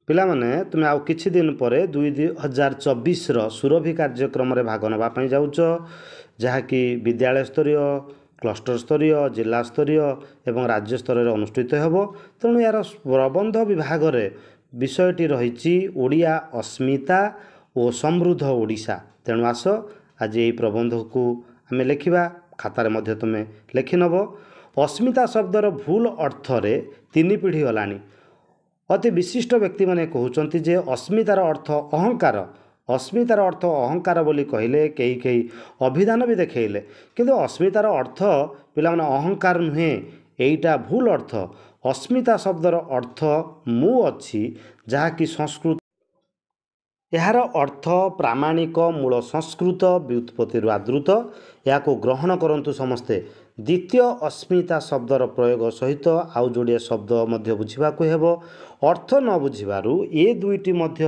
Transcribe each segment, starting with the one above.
ପିଲାମାନେ, ତୁମେ ଆଉ କିଛି ଦିନ ପରେ 2024ର ସୁରଭି କାର୍ଯ୍ୟକ୍ରମରେ ଭାଗ ନେବା ପାଇଁ ଯାଉଛ, ଯାହାକି ବିଦ୍ୟାଳୟ ସ୍ତରୀୟ, କ୍ଲଷ୍ଟର ସ୍ତରୀୟ, ଜିଲ୍ଲା ସ୍ତରୀୟ ଏବଂ ରାଜ୍ୟ ସ୍ତରରେ ଅନୁଷ୍ଠିତ ହେବ। ତେଣୁ ଏହାର ପ୍ରବନ୍ଧ ବିଭାଗରେ ବିଷୟଟି ରହିଛି ଓଡ଼ିଆ ଅସ୍ମିତା ଓ ସମୃଦ୍ଧ ଓଡ଼ିଶା। ତେଣୁ ଆସ, ଆଜି ଏହି ପ୍ରବନ୍ଧକୁ ଆମେ ଲେଖିବା। ଖାତାରେ ମଧ୍ୟ ତୁମେ ଲେଖିନେବ। ଅସ୍ମିତା ଶବ୍ଦର ଭୁଲ ଅର୍ଥରେ ତିନି ପିଢ଼ି ଗଲାଣି। ଅତି ବିଶିଷ୍ଟ ବ୍ୟକ୍ତିମାନେ କହୁଛନ୍ତି ଯେ ଅସ୍ମିତାର ଅର୍ଥ ଅହଙ୍କାର। ଅସ୍ମିତାର ଅର୍ଥ ଅହଙ୍କାର ବୋଲି କହିଲେ, କେହି କେହି ଅଭିଧାନ ବି ଦେଖେଇଲେ। କିନ୍ତୁ ଅସ୍ମିତାର ଅର୍ଥ, ପିଲାମାନେ, ଅହଙ୍କାର ନୁହେଁ। ଏଇଟା ଭୁଲ ଅର୍ଥ। ଅସ୍ମିତା ଶବ୍ଦର ଅର୍ଥ ମୁଁ ଅଛି, ଯାହାକି ସଂସ୍କୃତ। ଏହାର ଅର୍ଥ ପ୍ରାମାଣିକ ମୂଳ ସଂସ୍କୃତ ବ୍ୟୁତ୍ପତ୍ତିରୁ ଆଦୃତ। ଏହାକୁ ଗ୍ରହଣ କରନ୍ତୁ ସମସ୍ତେ। ଦ୍ୱିତୀୟ, ଅସ୍ମିତା ଶବ୍ଦର ପ୍ରୟୋଗ ସହିତ ଆଉ ଯୋଡ଼ିଏ ଶବ୍ଦ ମଧ୍ୟ ବୁଝିବାକୁ ହେବ। ଅର୍ଥ ନ ବୁଝିବାରୁ ଏ ଦୁଇଟି ମଧ୍ୟ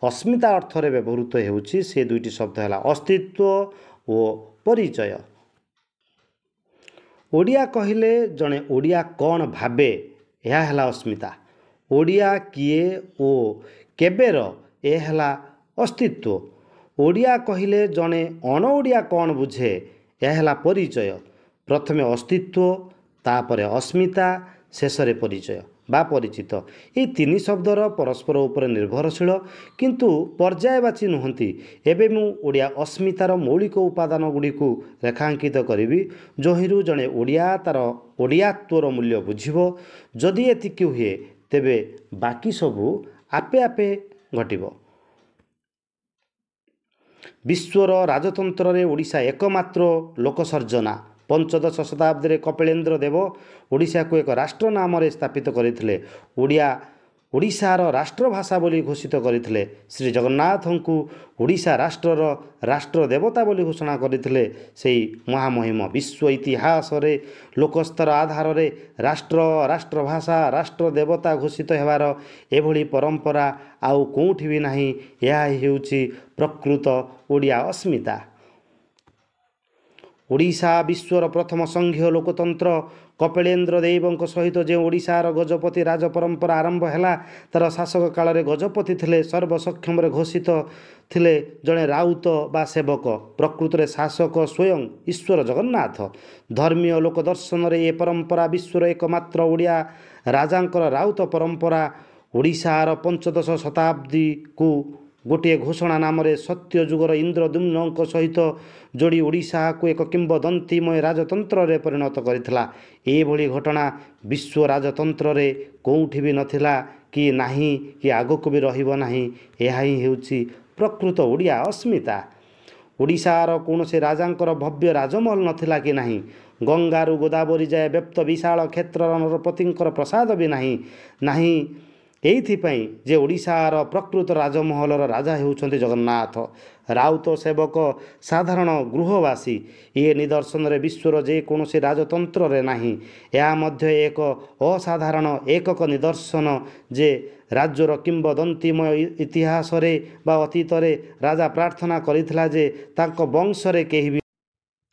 ଅସ୍ମିତା ଅର୍ଥରେ ବ୍ୟବହୃତ ହେଉଛି। ସେ ଦୁଇଟି ଶବ୍ଦ ହେଲା ଅସ୍ତିତ୍ୱ ଓ ପରିଚୟ। ଓଡ଼ିଆ କହିଲେ ଜଣେ ଓଡ଼ିଆ କ'ଣ ଭାବେ, ଏହା ହେଲା ଅସ୍ମିତା। ଓଡ଼ିଆ କିଏ ଓ କେବେର, ଏ ହେଲା ଅସ୍ତିତ୍ୱ। ଓଡ଼ିଆ କହିଲେ ଜଣେ ଅଣ ଓଡ଼ିଆ କ'ଣ ବୁଝେ, ଏହା ହେଲା ପରିଚୟ। ପ୍ରଥମେ ଅସ୍ତିତ୍ୱ, ତାପରେ ଅସ୍ମିତା, ଶେଷରେ ପରିଚୟ ବା ପରିଚିତ। ଏହି ତିନି ଶବ୍ଦର ପରସ୍ପର ଉପରେ ନିର୍ଭରଶୀଳ, କିନ୍ତୁ ପର୍ଯ୍ୟାୟବାଚୀ ନୁହନ୍ତି। ଏବେ ମୁଁ ଓଡ଼ିଆ ଅସ୍ମିତାର ମୌଳିକ ଉପାଦାନ ଗୁଡ଼ିକୁ ରେଖାଙ୍କିତ କରିବି, ଯହିଁରୁ ଜଣେ ଓଡ଼ିଆ ତା'ର ଓଡ଼ିଆତ୍ୱର ମୂଲ୍ୟ ବୁଝିବ। ଯଦି ଏତିକି ହୁଏ, ତେବେ ବାକି ସବୁ ଆପେ ଆପେ ଘଟିବ। ବିଶ୍ୱର ରାଜତନ୍ତ୍ରରେ ଓଡ଼ିଶା ଏକମାତ୍ର ଲୋକସର୍ଜନା। ପଞ୍ଚଦଶ ଶତାବ୍ଦୀରେ କପିଳେନ୍ଦ୍ର ଦେବ ଓଡ଼ିଶାକୁ ଏକ ରାଷ୍ଟ୍ର ନାମରେ ସ୍ଥାପିତ କରିଥିଲେ। ଓଡ଼ିଆ ଓଡ଼ିଶାର ରାଷ୍ଟ୍ରଭାଷା ବୋଲି ଘୋଷିତ କରିଥିଲେ। ଶ୍ରୀ ଜଗନ୍ନାଥଙ୍କୁ ଓଡ଼ିଶା ରାଷ୍ଟ୍ରର ରାଷ୍ଟ୍ର ଦେବତା ବୋଲି ଘୋଷଣା କରିଥିଲେ ସେଇ ମହାମହିମ। ବିଶ୍ୱ ଇତିହାସରେ ଲୋକସ୍ତର ଆଧାରରେ ରାଷ୍ଟ୍ର, ରାଷ୍ଟ୍ରଭାଷା, ରାଷ୍ଟ୍ର ଦେବତା ଘୋଷିତ ହେବାର ଏଭଳି ପରମ୍ପରା ଆଉ କେଉଁଠି ବି ନାହିଁ। ଏହା ହେଉଛି ପ୍ରକୃତ ଓଡ଼ିଆ ଅସ୍ମିତା। ଓଡ଼ିଶା ବିଶ୍ୱର ପ୍ରଥମ ସଂଘୀୟ ଲୋକତନ୍ତ୍ର। କପିଳେନ୍ଦ୍ର ଦେବଙ୍କ ସହିତ ଯେଉଁ ଓଡ଼ିଶାର ଗଜପତି ରାଜ ପରମ୍ପରା ଆରମ୍ଭ ହେଲା, ତା'ର ଶାସକ କାଳରେ ଗଜପତି ଥିଲେ ସର୍ବସକ୍ଷମରେ ଘୋଷିତ ଥିଲେ ଜଣେ ରାଉତ ବା ସେବକ। ପ୍ରକୃତରେ ଶାସକ ସ୍ୱୟଂ ଈଶ୍ୱର ଜଗନ୍ନାଥ। ଧର୍ମୀୟ ଲୋକ ଦର୍ଶନରେ ଏ ପରମ୍ପରା ବିଶ୍ୱର ଏକମାତ୍ର ଓଡ଼ିଆ ରାଜାଙ୍କର ରାଉତ ପରମ୍ପରା। ଓଡ଼ିଶାର ପଞ୍ଚଦଶ ଶତାବ୍ଦୀକୁ ଗୋଟିଏ ଘୋଷଣା ନାମରେ ସତ୍ୟ ଯୁଗର ଇନ୍ଦ୍ରଦ୍ୟୁମ୍ନଙ୍କ ସହିତ ଯୋଡ଼ି ଓଡ଼ିଶାକୁ ଏକ କିମ୍ବଦନ୍ତୀମୟ ରାଜତନ୍ତ୍ରରେ ପରିଣତ କରିଥିଲା। ଏଭଳି ଘଟଣା ବିଶ୍ୱ ରାଜତନ୍ତ୍ରରେ କେଉଁଠି ବି ନଥିଲା କି ନାହିଁ କି ଆଗକୁ ବି ରହିବ ନାହିଁ। ଏହା ହିଁ ହେଉଛି ପ୍ରକୃତ ଓଡ଼ିଆ ଅସ୍ମିତା। ଓଡ଼ିଶାର କୌଣସି ରାଜାଙ୍କର ଭବ୍ୟ ରାଜମହଲ ନଥିଲା କି ନାହିଁ। ଗଙ୍ଗାରୁ ଗୋଦାବରୀ ଯାଏ ବ୍ୟପ୍ତ ବିଶାଳ କ୍ଷେତ୍ରର ନରପତିଙ୍କର ପ୍ରସାଦ ବି ନାହିଁ। ନାହିଁ ଏଇଥିପାଇଁ ଯେ ଓଡ଼ିଶାର ପ୍ରକୃତ ରାଜମହଲର ରାଜା ହେଉଛନ୍ତି ଜଗନ୍ନାଥ, ରାଉତ ସେବକ ସାଧାରଣ ଗୃହବାସୀ। ଏ ନିଦର୍ଶନରେ ବିଶ୍ୱର ଯେକୌଣସି ରାଜତନ୍ତ୍ରରେ ନାହିଁ। ଏହା ମଧ୍ୟ ଏକ ଅସାଧାରଣ ଏକକ ନିଦର୍ଶନ ଯେ ରାଜ୍ୟର କିମ୍ବଦନ୍ତୀମୟ ଇତିହାସରେ ବା ଅତୀତରେ ରାଜା ପ୍ରାର୍ଥନା କରିଥିଲା ଯେ ତାଙ୍କ ବଂଶରେ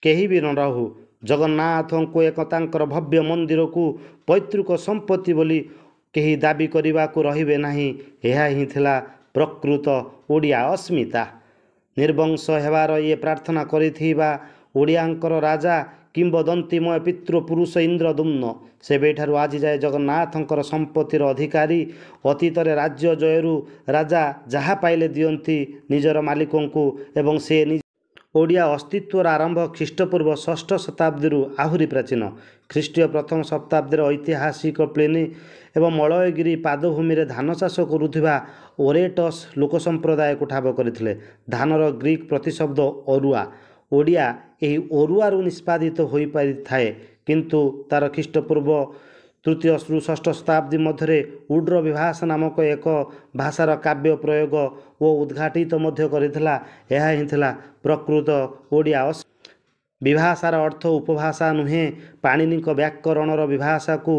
କେହି ବି ନ ରହୁ, ଜଗନ୍ନାଥଙ୍କୁ ଏକ ତାଙ୍କର ଭବ୍ୟ ମନ୍ଦିରକୁ ପୈତୃକ ସମ୍ପତ୍ତି ବୋଲି କେହି ଦାବି କରିବାକୁ ରହିବେ ନାହିଁ। ଏହା ହିଁ ଥିଲା ପ୍ରକୃତ ଓଡ଼ିଆ ଅସ୍ମିତା। ନିର୍ବଂଶ ହେବାର ଇଏ ପ୍ରାର୍ଥନା କରିଥିବା ଓଡ଼ିଆଙ୍କର ରାଜା କିମ୍ବଦନ୍ତୀମୟ ପିତୃପୁରୁଷ ଇନ୍ଦ୍ରଦ୍ୟୁମ୍ନ ସେବେଠାରୁ ଆଜିଯାଏ ଜଗନ୍ନାଥଙ୍କର ସମ୍ପତ୍ତିର ଅଧିକାରୀ। ଅତୀତରେ ରାଜ୍ୟ ଜୟରୁ ରାଜା ଯାହା ପାଇଲେ ଦିଅନ୍ତି ନିଜର ମାଲିକଙ୍କୁ ଏବଂ ସେ ଓଡ଼ିଆ ଅସ୍ତିତ୍ୱର ଆରମ୍ଭ ଖ୍ରୀଷ୍ଟପୂର୍ବ ଷଷ୍ଠ ଶତାବ୍ଦୀରୁ ଆହୁରି ପ୍ରାଚୀନ। ଖ୍ରୀଷ୍ଟୀୟ ପ୍ରଥମ ଶତାବ୍ଦୀର ଐତିହାସିକ ପ୍ଲିନି ଏବଂ ମଳୟଗିରି ପାଦଭୂମିରେ ଧାନ ଚାଷ କରୁଥିବା ଓରେଟସ୍ ଲୋକ ସମ୍ପ୍ରଦାୟକୁ ଠାବ କରିଥିଲେ। ଧାନର ଗ୍ରୀକ୍ ପ୍ରତିଶବ୍ଦ ଅରୁଆ। ଓଡ଼ିଆ ଏହି ଅରୁଆରୁ ନିଷ୍ପାଦିତ ହୋଇପାରିଥାଏ। କିନ୍ତୁ ତା'ର ଖ୍ରୀଷ୍ଟପୂର୍ବ ତୃତୀୟରୁ ଷଷ୍ଠ ଶତାବ୍ଦୀ ମଧ୍ୟରେ ଉଡ୍ର ବିଭାସ ନାମକ ଏକ ଭାଷାର କାବ୍ୟ ପ୍ରୟୋଗ ଓ ଉଦ୍ଘାଟିତ ମଧ୍ୟ କରିଥିଲା। ଏହା ହିଁ ଥିଲା ପ୍ରକୃତ ଓଡ଼ିଆ। ବିଭାଷାର ଅର୍ଥ ଉପଭାଷା ନୁହେଁ। ପାଣିନୀଙ୍କ ବ୍ୟାକରଣର ବିଭାଷାକୁ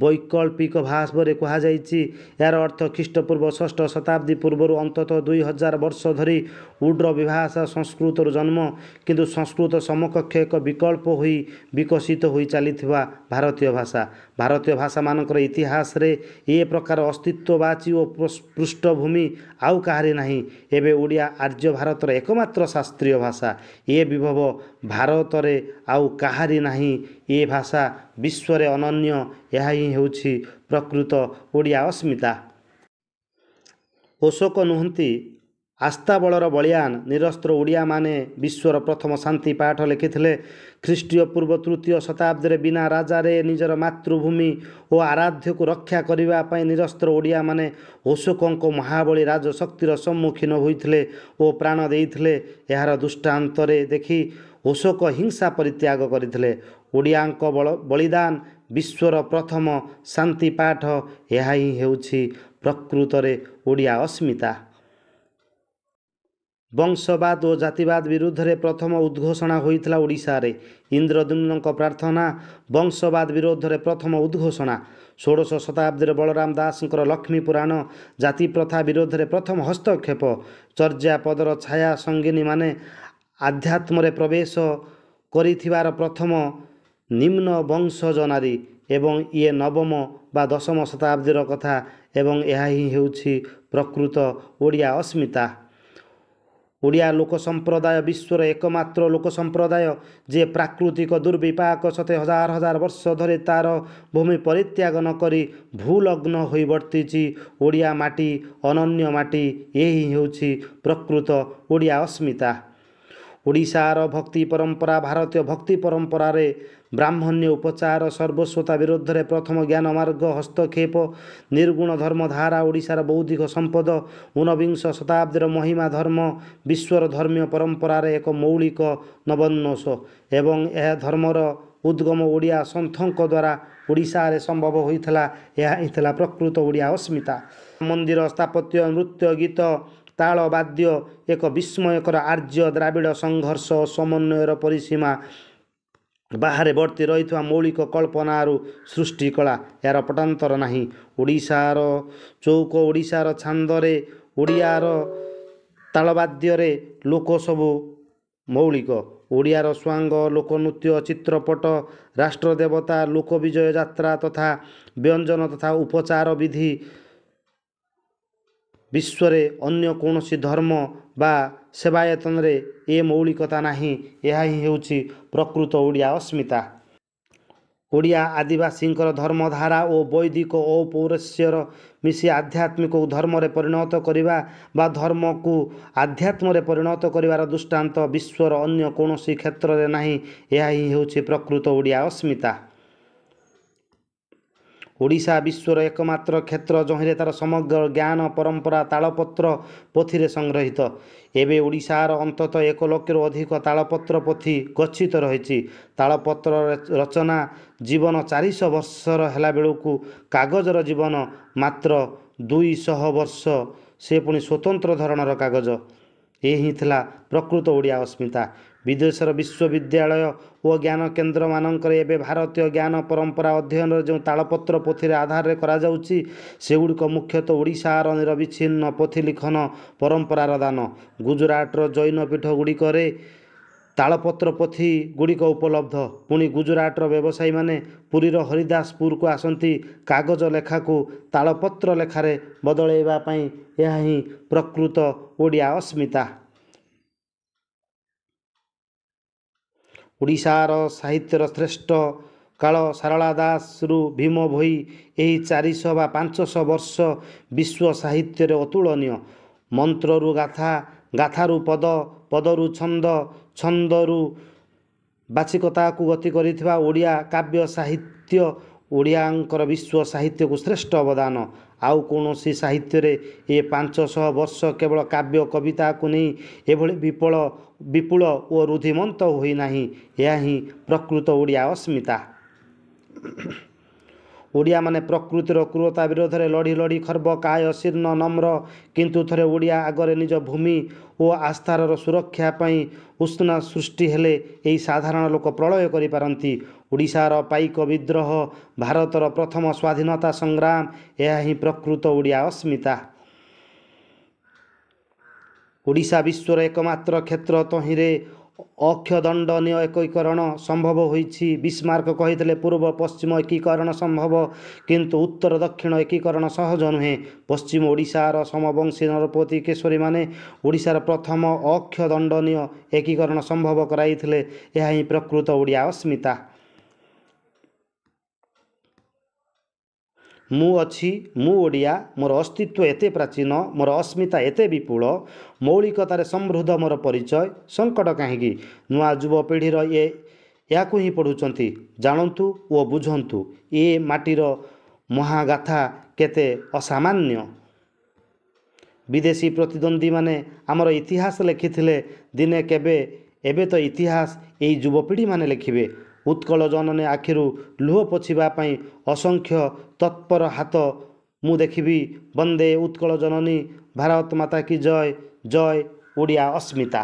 ବୈକଳ୍ପିକ ଭାବରେ କୁହାଯାଇଛି। ଏହାର ଅର୍ଥ ଖ୍ରୀଷ୍ଟପୂର୍ବ ଷଷ୍ଠ ଶତାବ୍ଦୀ ପୂର୍ବରୁ ଅନ୍ତତଃ 2000 ବର୍ଷ ଧରି ଉଡ୍ର ବିଭାଷା ସଂସ୍କୃତରୁ ଜନ୍ମ, କିନ୍ତୁ ସଂସ୍କୃତ ସମକକ୍ଷ ଏକ ବିକଳ୍ପ ହୋଇ ବିକଶିତ ହୋଇ ଚାଲିଥିବା ଭାରତୀୟ ଭାଷା। ଭାରତୀୟ ଭାଷାମାନଙ୍କର ଇତିହାସରେ ଏ ପ୍ରକାର ଅସ୍ତିତ୍ୱବାଚୀ ଓ ପୃଷ୍ଠଭୂମି ଆଉ କାହାରି ନାହିଁ। ଏବେ ଓଡ଼ିଆ ଆର୍ଯ୍ୟ ଭାରତର ଏକମାତ୍ର ଶାସ୍ତ୍ରୀୟ ଭାଷା। ଏ ବିଭବ ଭାରତରେ ଆଉ କାହାରି ନାହିଁ। ଏ ଭାଷା ବିଶ୍ୱରେ ଅନନ୍ୟ। ଏହା ହିଁ ହେଉଛି ପ୍ରକୃତ ଓଡ଼ିଆ ଅସ୍ମିତା। ଅଶୋକ ନୁହନ୍ତି ଆସ୍ଥାବଳର ବଳିଆନ ନିରସ୍ତ୍ର ଓଡ଼ିଆମାନେ ବିଶ୍ୱର ପ୍ରଥମ ଶାନ୍ତି ପାଠ ଲେଖିଥିଲେ। ଖ୍ରୀଷ୍ଟୀୟ ପୂର୍ବ ତୃତୀୟ ଶତାବ୍ଦୀରେ ବିନା ରାଜାରେ ନିଜର ମାତୃଭୂମି ଓ ଆରାଧ୍ୟକୁ ରକ୍ଷା କରିବା ପାଇଁ ନିରସ୍ତ୍ର ଓଡ଼ିଆମାନେ ଅଶୋକଙ୍କ ମହାବଳୀ ରାଜଶକ୍ତିର ସମ୍ମୁଖୀନ ହୋଇଥିଲେ ଓ ପ୍ରାଣ ଦେଇଥିଲେ। ଏହାର ଦୃଷ୍ଟାନ୍ତରେ ଦେଖି ଅଶୋକ ହିଂସା ପରିତ୍ୟାଗ କରିଥିଲେ। ଓଡ଼ିଆଙ୍କ ବଳିଦାନ ବିଶ୍ୱର ପ୍ରଥମ ଶାନ୍ତି ପାଠ। ଏହା ହିଁ ହେଉଛି ପ୍ରକୃତରେ ଓଡ଼ିଆ ଅସ୍ମିତା। ବଂଶବାଦ ଓ ଜାତିବାଦ ବିରୁଦ୍ଧରେ ପ୍ରଥମ ଉଦ୍ଘୋଷଣା ହୋଇଥିଲା ଓଡ଼ିଶାରେ। ଇନ୍ଦ୍ରଦ୍ୟୁମ୍ନଙ୍କ ପ୍ରାର୍ଥନା ବଂଶବାଦ ବିରୋଧରେ ପ୍ରଥମ ଉଦ୍ଘୋଷଣା। ଷୋଡ଼ଶ ଶତାବ୍ଦୀରେ ବଳରାମ ଦାସଙ୍କର ଲକ୍ଷ୍ମୀ ପୁରାଣ ଜାତିପ୍ରଥା ବିରୋଧରେ ପ୍ରଥମ ହସ୍ତକ୍ଷେପ। ଚର୍ଯ୍ୟାପଦର ଛାୟା ସଙ୍ଗିନୀମାନେ ଆଧ୍ୟାତ୍ମରେ ପ୍ରବେଶ କରିଥିବାର ପ୍ରଥମ ନିମ୍ନ ବଂଶଜ ନାରୀ ଏବଂ ଇଏ ନବମ ବା ଦଶମ ଶତାବ୍ଦୀର କଥା ଏବଂ ଏହା ହିଁ ହେଉଛି ପ୍ରକୃତ ଓଡ଼ିଆ ଅସ୍ମିତା। ଓଡ଼ିଆ ଲୋକ ସମ୍ପ୍ରଦାୟ ବିଶ୍ୱର ଏକମାତ୍ର ଲୋକ ସମ୍ପ୍ରଦାୟ ଯିଏ ପ୍ରାକୃତିକ ଦୁର୍ବିପାକ ସତେ ହଜାର ହଜାର ବର୍ଷ ଧରି ତା'ର ଭୂମି ପରିତ୍ୟାଗ ନ କରି ଭୂଲଗ୍ନ ହୋଇ ବର୍ତ୍ତିଛି। ଓଡ଼ିଆ ମାଟି ଅନନ୍ୟ ମାଟି। ଏହି ହେଉଛି ପ୍ରକୃତ ଓଡ଼ିଆ ଅସ୍ମିତା। ଓଡ଼ିଶାର ଭକ୍ତି ପରମ୍ପରା ଭାରତୀୟ ଭକ୍ତି ପରମ୍ପରାରେ ବ୍ରାହ୍ମଣ୍ୟ ଉପଚାର ସର୍ବସ୍ୱତା ବିରୁଦ୍ଧରେ ପ୍ରଥମ ଜ୍ଞାନ ମାର୍ଗ ହସ୍ତକ୍ଷେପ। ନିର୍ଗୁଣ ଧର୍ମଧାରା ଓଡ଼ିଶାର ବୌଦ୍ଧିକ ସମ୍ପଦ। ଊନବିଂଶ ଶତାବ୍ଦୀର ମହିମା ଧର୍ମ ବିଶ୍ୱର ଧର୍ମୀୟ ପରମ୍ପରାରେ ଏକ ମୌଳିକ ନବୋନ୍ମେଷ ଏବଂ ଏହା ଧର୍ମର ଉଦ୍ଗମ ଓଡ଼ିଆ ସନ୍ଥଙ୍କ ଦ୍ୱାରା ଓଡ଼ିଶାରେ ସମ୍ଭବ ହୋଇଥିଲା। ଏହା ହିଁ ଥିଲା ପ୍ରକୃତ ଓଡ଼ିଆ ଅସ୍ମିତା। ମନ୍ଦିର ସ୍ଥାପତ୍ୟ, ନୃତ୍ୟ, ଗୀତ, ତାଳ ବାଦ୍ୟ ଏକ ବିସ୍ମୟକର ଆର୍ଯ୍ୟ ଦ୍ରାବିଡ଼ ସଂଘର୍ଷ ଓ ସମନ୍ୱୟର ପରିସୀମା ବାହାରେ ବର୍ତ୍ତି ରହିଥିବା ମୌଳିକ କଳ୍ପନାରୁ ସୃଷ୍ଟି କଳା। ଏହାର ପଟାନ୍ତର ନାହିଁ। ଓଡ଼ିଶାର ଚଉକ, ଓଡ଼ିଶାର ଛାନ୍ଦରେ, ଓଡ଼ିଆର ତାଳବାଦ୍ୟରେ ଲୋକ ସବୁ ମୌଳିକ। ଓଡ଼ିଆର ସୁଆଙ୍ଗ, ଲୋକନୃତ୍ୟ, ଚିତ୍ରପଟ, ରାଷ୍ଟ୍ରଦେବତା, ଲୋକ ବିଜୟ ଯାତ୍ରା ତଥା ବ୍ୟଞ୍ଜନ ତଥା ଉପଚାର ବିଧି ବିଶ୍ୱରେ ଅନ୍ୟ କୌଣସି ଧର୍ମ ବା ସେବାୟତନରେ ଏ ମୌଳିକତା ନାହିଁ। ଏହା ହିଁ ହେଉଛି ପ୍ରକୃତ ଓଡ଼ିଆ ଅସ୍ମିତା। ଓଡ଼ିଆ ଆଦିବାସୀଙ୍କର ଧର୍ମଧାରା ଓ ବୈଦିକ ଓ ପୌରସ୍ୟର ମିଶି ଆଧ୍ୟାତ୍ମିକକୁ ଧର୍ମରେ ପରିଣତ କରିବା ବା ଧର୍ମକୁ ଆଧ୍ୟାତ୍ମରେ ପରିଣତ କରିବାର ଦୃଷ୍ଟାନ୍ତ ବିଶ୍ୱର ଅନ୍ୟ କୌଣସି କ୍ଷେତ୍ରରେ ନାହିଁ। ଏହା ହିଁ ହେଉଛି ପ୍ରକୃତ ଓଡ଼ିଆ ଅସ୍ମିତା। ଓଡ଼ିଶା ବିଶ୍ୱର ଏକମାତ୍ର କ୍ଷେତ୍ର ଯହିଁରେ ତା'ର ସମଗ୍ର ଜ୍ଞାନ ପରମ୍ପରା ତାଳପତ୍ର ପୋଥିରେ ସଂଗ୍ରହିତ। ଏବେ ଓଡ଼ିଶାର ଅନ୍ତତଃ 1 ଲକ୍ଷରୁ ଅଧିକ ତାଳପତ୍ର ପୋଥି ଗଚ୍ଛିତ ରହିଛି। ତାଳପତ୍ର ରଚନା ଜୀବନ 400 ବର୍ଷର ହେଲା ବେଳକୁ କାଗଜର ଜୀବନ ମାତ୍ର 200 ବର୍ଷ, ସେ ପୁଣି ସ୍ୱତନ୍ତ୍ର ଧରଣର କାଗଜ। ଏ ହିଁ ଥିଲା ପ୍ରକୃତ ଓଡ଼ିଆ ଅସ୍ମିତା। ବିଦେଶର ବିଶ୍ୱବିଦ୍ୟାଳୟ ଓ ଜ୍ଞାନ କେନ୍ଦ୍ରମାନଙ୍କରେ ଏବେ ଭାରତୀୟ ଜ୍ଞାନ ପରମ୍ପରା ଅଧ୍ୟୟନର ଯେଉଁ ତାଳପତ୍ର ପୋଥିରେ ଆଧାରରେ କରାଯାଉଛି, ସେଗୁଡ଼ିକ ମୁଖ୍ୟତଃ ଓଡ଼ିଶାର ନିରବିଚ୍ଛିନ୍ନ ପୋଥି ଲିଖନ ପରମ୍ପରାର ଦାନ। ଗୁଜୁରାଟର ଜୈନ ପୀଠଗୁଡ଼ିକରେ ତାଳପତ୍ର ପୋଥି ଗୁଡ଼ିକ ଉପଲବ୍ଧ। ପୁଣି ଗୁଜୁରାଟର ବ୍ୟବସାୟୀମାନେ ପୁରୀର ହରିଦାସପୁରକୁ ଆସନ୍ତି କାଗଜ ଲେଖାକୁ ତାଳପତ୍ର ଲେଖାରେ ବଦଳାଇବା ପାଇଁ। ଏହା ହିଁ ପ୍ରକୃତ ଓଡ଼ିଆ ଅସ୍ମିତା। ଓଡ଼ିଶାର ସାହିତ୍ୟର ଶ୍ରେଷ୍ଠ କାଳ ସାରଳା ଦାସରୁ ଭୀମ ଭୋଇ ଏହି 400 ବା 500 ବର୍ଷ ବିଶ୍ୱ ସାହିତ୍ୟରେ ଅତୁଳନୀୟ। ମନ୍ତ୍ରରୁ ଗାଥା, ଗାଥାରୁ ପଦ, ପଦରୁ ଛନ୍ଦ, ଛନ୍ଦରୁ ବାଚିକତାକୁ ଗତି କରିଥିବା ଓଡ଼ିଆ କାବ୍ୟ ସାହିତ୍ୟ ଓଡ଼ିଆଙ୍କର ବିଶ୍ୱ ସାହିତ୍ୟକୁ ଶ୍ରେଷ୍ଠ ଅବଦାନ। ଆଉ କୌଣସି ସାହିତ୍ୟରେ ଏ 500 ବର୍ଷ କେବଳ କାବ୍ୟ କବିତାକୁ ନେଇ ଏଭଳି ବିପୁଳ ଓ ରୁଦ୍ଧିମନ୍ତ ହୋଇନାହିଁ। ଏହା ହିଁ ପ୍ରକୃତ ଓଡ଼ିଆ ଅସ୍ମିତା। ଓଡ଼ିଆମାନେ ପ୍ରକୃତିର କ୍ରୂରତା ବିରୋଧରେ ଲଢ଼ି ଲଢ଼ି ଖର୍ବ କାୟ, ଶୀର୍ଣ୍ଣ, ନମ୍ର, କିନ୍ତୁ ଥରେ ଓଡ଼ିଆ ଆଗରେ ନିଜ ଭୂମି ଓ ଆସ୍ଥାର ସୁରକ୍ଷା ପାଇଁ ଉଷ୍ଣ ସୃଷ୍ଟି ହେଲେ ଏହି ସାଧାରଣ ଲୋକ ପ୍ରଳୟ କରିପାରନ୍ତି। ଓଡ଼ିଶାର ପାଇକ ବିଦ୍ରୋହ ଭାରତର ପ୍ରଥମ ସ୍ୱାଧୀନତା ସଂଗ୍ରାମ। ଏହା ହିଁ ପ୍ରକୃତ ଓଡ଼ିଆ ଅସ୍ମିତା। ଓଡ଼ିଶା ବିଶ୍ୱର ଏକମାତ୍ର କ୍ଷେତ୍ର ତହିଁରେ ଅକ୍ଷଦଣ୍ଡନୀୟ ଏକୀକରଣ ସମ୍ଭବ ହୋଇଛି। ବିସ୍ମାର୍କ କହିଥିଲେ, ପୂର୍ବ ପଶ୍ଚିମ ଏକୀକରଣ ସମ୍ଭବ, କିନ୍ତୁ ଉତ୍ତର ଦକ୍ଷିଣ ଏକୀକରଣ ସହଜ ନୁହେଁ। ପଶ୍ଚିମ ଓଡ଼ିଶାର ସୋମବଂଶୀ ନରପତି କେଶରୀମାନେ ଓଡ଼ିଶାର ପ୍ରଥମ ଅକ୍ଷଦଣ୍ଡନୀୟ ଏକୀକରଣ ସମ୍ଭବ କରାଇଥିଲେ। ଏହା ହିଁ ପ୍ରକୃତ ଓଡ଼ିଆ ଅସ୍ମିତା। ମୁଁ ଅଛି, ମୁଁ ଓଡ଼ିଆ, ମୋର ଅସ୍ତିତ୍ୱ ଏତେ ପ୍ରାଚୀନ, ମୋର ଅସ୍ମିତା ଏତେ ବିପୁଳ, ମୌଳିକତାରେ ସମୃଦ୍ଧ ମୋର ପରିଚୟ। ସଙ୍କଟ କାହିଁକି? ନୂଆ ଯୁବପିଢ଼ିର ଏହାକୁ ହିଁ ପଢ଼ୁଛନ୍ତି। ଜାଣନ୍ତୁ ଓ ବୁଝନ୍ତୁ ଏ ମାଟିର ମହାଗାଥା କେତେ ଅସାମାନ୍ୟ। ବିଦେଶୀ ପ୍ରତିଦ୍ୱନ୍ଦ୍ୱୀମାନେ ଆମର ଇତିହାସ ଲେଖିଥିଲେ ଦିନେ କେବେ, ଏବେ ତ ଇତିହାସ ଏଇ ଯୁବପିଢ଼ିମାନେ ଲେଖିବେ। ଉତ୍କଳ ଜନନୀ ଆଖିରୁ ଲୁହ ପୋଛିବା ପାଇଁ ଅସଂଖ୍ୟ ତତ୍ପର ହାତ ମୁଁ ଦେଖିବି। ବନ୍ଦେ ଉତ୍କଳ ଜନନୀ, ଭାରତ ମାତା କି ଜୟ, ଜୟ ଓଡ଼ିଆ ଅସ୍ମିତା।